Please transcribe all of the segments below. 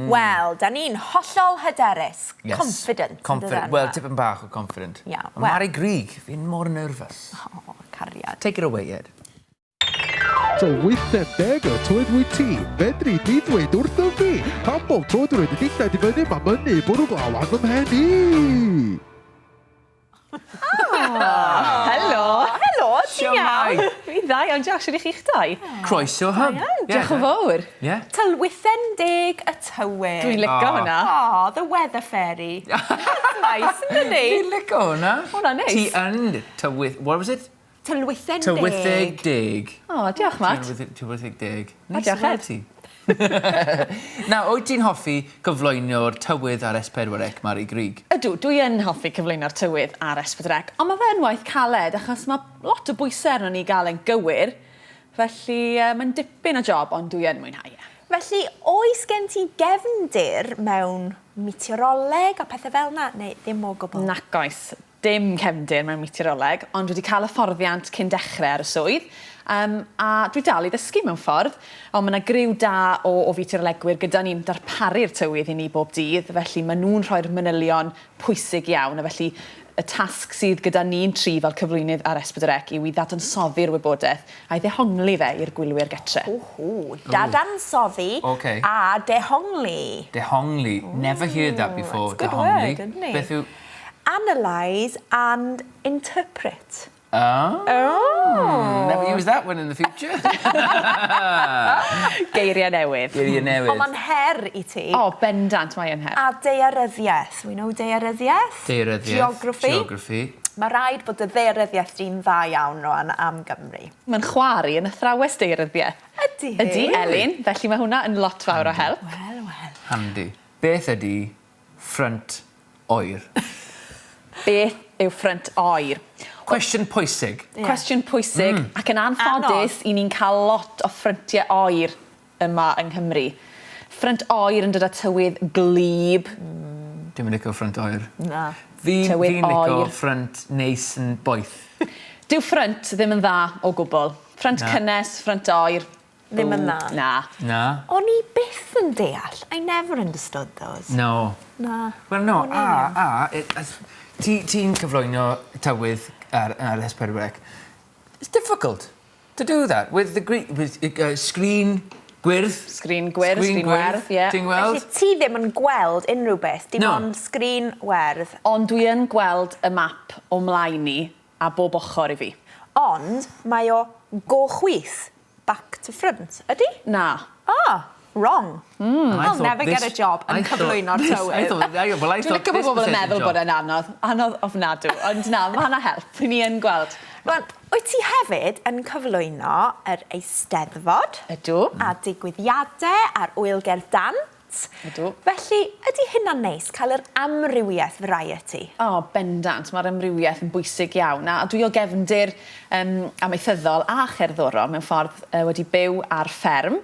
Wel, da ni'n hollol hyderus. Yes. Confident. Confident. Wel, tipyn bach o confident. Iawn. Well. Mari Grug, fi'n mor nervous. Oh, cariad. Take it away, Ed. Tylwythau deg y tywydd wyt ti, fedri di ddweud wrtho fi, pam bob tro dwi'n rhoi dy dillad i fyny mae mynu bwrw glaw ar fy mhen i? Helo! Helo, ti'n iawn? Fi'n dda iawn, diolch. Shwt 'y chi'ch dau? Croeso Hwb. Diolch yn fawr. Yeah. Tylwythen deg y tywydd. Dwi'n lico hwnna. Oh, the weather fairy. That's nice, yn dydi? Fi'n lico hwnna. Hwnna'n neis. Ti yn tywydd... What was it? Tylwythen deg. Tylwytheg deg. O, diolch, Matt. Tylwytheg deg. O, diolch, Ed. Ti. Nawr, wyt ti'n hoffi cyflwyno'r tywydd ar S4C, Mari Grug? Ydw, dwi yn hoffi cyflwyno'r tywydd ar S4C, ond mae fe'n waith caled achos mae lot o bwysau arnon ni i gael e'n gywir, felly uh, mae'n dipyn o job, ond dwi yn mwynhau e. Felly, oes gen ti gefndir mewn meteoroleg a pethau fel 'na, neu ddim o gwbl? Nac oes, dim cefndir mewn meteoroleg, ond wedi cael hyfforddiant cyn dechrau ar y swydd, um, a dwi dal i ddysgu mewn ffordd, ond mae yna griw da o, o feteorolegwyr gyda ni'n darparu'r tywydd i ni bob dydd, felly maen nhw'n rhoi'r manylion pwysig iawn, a felly y tasg sydd gyda ni'n tri fel cyflwynydd ar S4C yw i ddadansoddi'r wybodaeth a'i ddehongli fe i'r gwylwyr getre. Ww, dadansoddi okay. a dehongli. Dehongli. Never heard that before. It's a good dehongli. word, isn't it? Beth yw... Analyse and interpret. Oh. Oh. Never use that one in the future. Geiriau newydd. Geiriau newydd. Ond mae'n her i ti. O, oh, bendant, mae yn her. A daearyddiaeth. We know daearyddiaeth. Daearyddiaeth. Geography. Geography. Mae rhaid bod y ddaearyddiaeth di'n dda iawn rwan am Gymru. Mae'n chwarae yn athrawes daearyddiaeth. Ydy hi? Ydy, Elin. Felly mae hwnna yn lot fawr o help. Wel, wel. Handy. Beth ydy ffrynt oer? Beth yw ffrynt oer? Cwestiwn pwysig. Yeah. Cwestiwn pwysig mm. ac yn anffodus i ni'n cael lot o ffryntiau oer yma yng Nghymru. Ffrynt oer yn dod â tywydd gwlyb. Mm. Dim yn licio ffrynt oer. Na. Fi'n Tywydd fi licio oer. ffrynt neis yn boeth. Dyw ffrynt ddim yn dda o gwbl. Ffrynt Na. cynnes, ffrynt oer. Ddim yn dda. Na. Na. O'n i byth yn deall. I never understood those. No. Na. Wel no, a, a, it, as, ti, ti'n cyflwyno tywydd ar, ar S4C. It's difficult to do that with the green, with, uh, screen gwyrdd. Sgrin gwyrdd, sgrin werdd, ie. Ti'n gweld? Felly ti ddim yn gweld unrhyw beth, dim No. ond sgrin werdd. Ond dwi yn gweld y map o mlaen i a bob ochr i fi. Ond mae o go chwith, back to front, ydy? Na. Ah, wrong. Mm. I'll never get a job yn cyflwyno'r tywydd. I thought, I, well, I Dwi'n thought licio bod this bobl yn was meddwl bod e'n anodd. Anodd ofnadw. Ond na, mae hwnna help. Ni yn gweld. Rwan, wyt ti hefyd yn cyflwyno yr Eisteddfod? Ydw. A digwyddiadau a'r Ŵyl Gerdd Dant. Ydw. Felly, ydy hynna'n neis, cael yr amrywiaeth, variety? O, bendant. Mae'r amrywiaeth yn bwysig iawn. A dwi o gefndir um, amaethyddol a cherddorol mewn ffordd uh, wedi byw ar fferm.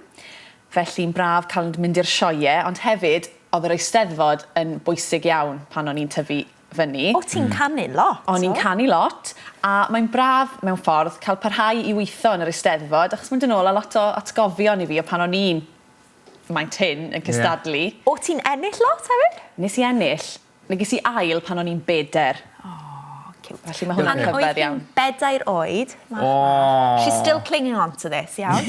Felly'n braf cael mynd i'r sioeau, ond hefyd oedd yr Eisteddfod yn bwysig iawn pan o'n i'n tyfu fyny. O, ti'n canu lot? O'n i'n canu lot, a mae'n braf mewn ffordd cael parhau i weithio yn yr Eisteddfod, achos mae'n dod nôl â lot o atgofion i fi o pan o'n i'n maint hyn yn cystadlu. Yeah. O ti'n ennill lot hefyd? Nes i ennill. Ne ges i ail pan o'n i'n beder. Oh, cute. Felly mae hwnna'n rhyfedd iawn. Bedair oed. Oh. She's still clinging on to this, iawn.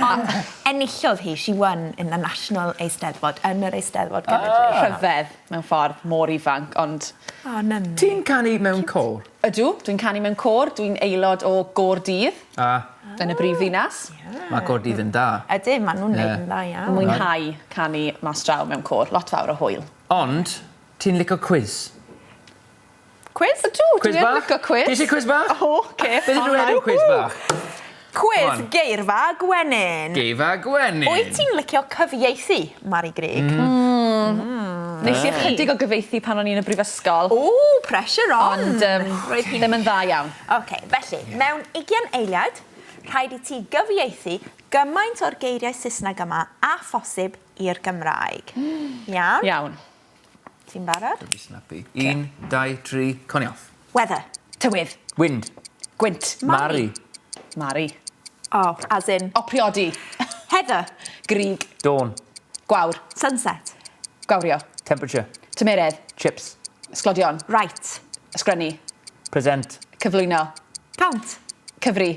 Ond enillodd hi, she won in the National Eisteddfod, yn yr Eisteddfod Genedlaethol. Oh. Rhyfedd mewn ffordd, mor ifanc, ond... Oh, na ni. Ti'n canu mewn côr? Ydw, dwi'n canu mewn côr. Dwi'n aelod o Gôr Dydd. Ah. Yn y brif ddinas. Yeah. Mae Gôr Dydd yn da. Ydyn, maen nhw'n yeah. neud yn dda iawn. Mwynhau canu mas draw mewn côr. Lot fawr o hwyl. Ond, ti'n licio quiz? Quiz? Ydw, Quiz dwi yn bach? licio quiz. Ti eisiau quiz bach? O, oce. Beth ydw enw quiz bach? Quiz geirfa gwenyn. Geirfa gwenyn. Wyt ti'n licio cyfieithu, Mari Grug? Mm. Mm. Nes i ychydig o gyfieithu pan o'n i'n y brifysgol. O, pressure on! Ond um, ddim yn dda iawn. Oce, felly, mewn 20 eiliad, rhaid i ti gyfieithu gymaint o'r geiriau Saesneg yma a phosib i'r Gymraeg. Iawn? Iawn. Ti'n barod? Dwi'n snappy. Un, dau, tri, coni off. Weather. Tywydd. Wind. Gwynt. Mari. Mari. Oh, as in... O, priodi. Heather. Grug. Dawn. Gwawr. Sunset. Gwawrio. Temperature. Tymeredd. Chips. Sglodion. Right. Ysgrifennu. Present. Cyflwyno. Count. Cyfri.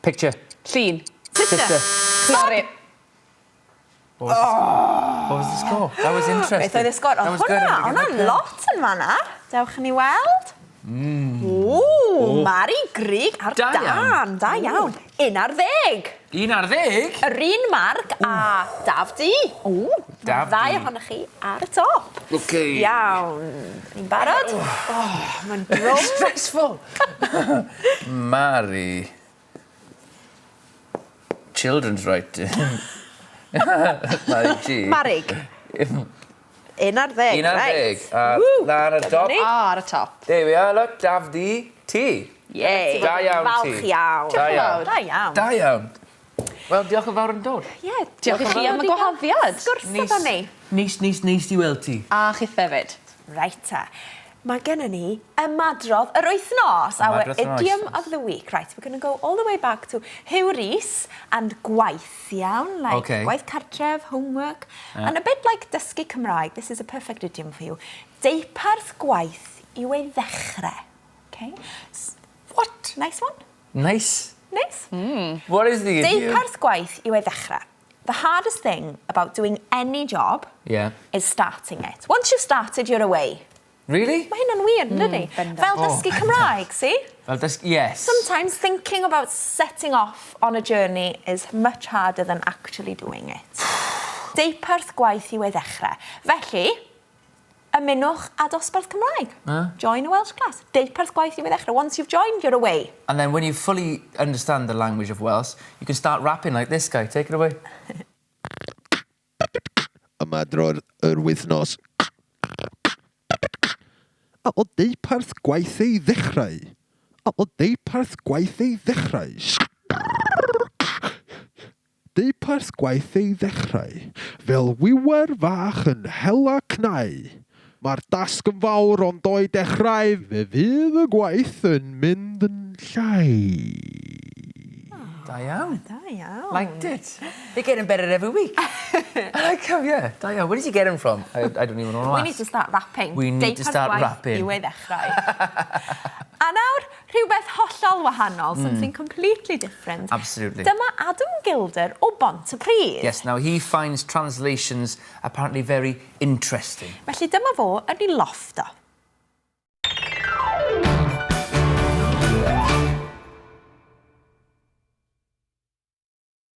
Picture. Llun. Sister. Sister. Chwiory. What was, the, what was the score? That was interesting. Beth oedd y sgôr? That Oedd was good. hwnna, I'm gonna hwnna get my pen. lot yn fanna. Dewch i ni weld. Ww, Mari Grug ar Da iawn. dan. Da iawn. 11. 11? Yr un marc a Daf D. Ww. Daf Ddau D. ohonoch chi ar y top. Okay. Iawn. Ni'n barod? Oh, mae'n drwm. Stressful. Mari. Children's writing. Mari G. Marig. 11. 11. Reit. A Ww, lan y dyma top. ni. A ar y top. There we are, look. Daf D. T. Yay. Da iawn ti. Falch iawn. Da iawn. Da iawn. Da iawn. Wel, diolch yn fawr yn dod. Ie, Diolch i chi am y gwahoddiad. Sgwrs efo ni. Neis, neis, neis i weld ti. A chith hefyd. Reit te. Mae gennym ni ymadrodd yr wythnos, our Ymadrodd yr idiom wythnos. of the week. Right, we're going to go all the way back to Huw Rees and gwaith, iawn? Like Okay. gwaith cartref, homework, and a bit like dysgu Cymraeg. This is a perfect idiom for you. Deuparth gwaith yw ei ddechrau. Okay? What? Nice one? Nice. Nice? What is the idiom? Deuparth gwaith yw ei ddechrau. The hardest thing about doing any job is starting it. Once you've started, you're away. Really? Mae hynna'n wir, yn dydi? Bendant. Fel dysgu Cymraeg, see? Fel dysgu, yes. Sometimes thinking about setting off on a journey is much harder than actually doing it. Deuparth gwaith yw ei ddechrau. Felly, ymunwch â dosbarth Cymraeg. Join a Welsh class. Deuparth gwaith yw ei ddechrau. Once you've joined, you're away. And then when you fully understand the language of Welsh, you can start rapping like this guy. Take it away. Ymadrodd yr wythnos. A o deuparth gwaith ei ddechrau. A o deuparth gwaith ei ddechrau. Deuparth gwaith ei ddechrau. Fel wiwer fach yn hela cnau. Mae'r dasg yn fawr ond o'i dechrau fe fydd y gwaith yn mynd yn llai. Da iawn. Da iawn. Liked it. They're getting better every week. I like how, yeah. Da iawn. Where did you get them from? I don't even want to We ask. need to start rapping. We need to Deuparth start gwaith rapping. Yw ei ddechrau. A nawr, rhywbeth hollol wahanol, something completely different. Absolutely. Dyma Adam Gilder o Bontypridd. Yes, now he finds translations apparently very interesting. Felly dyma fo yn ei lofft o.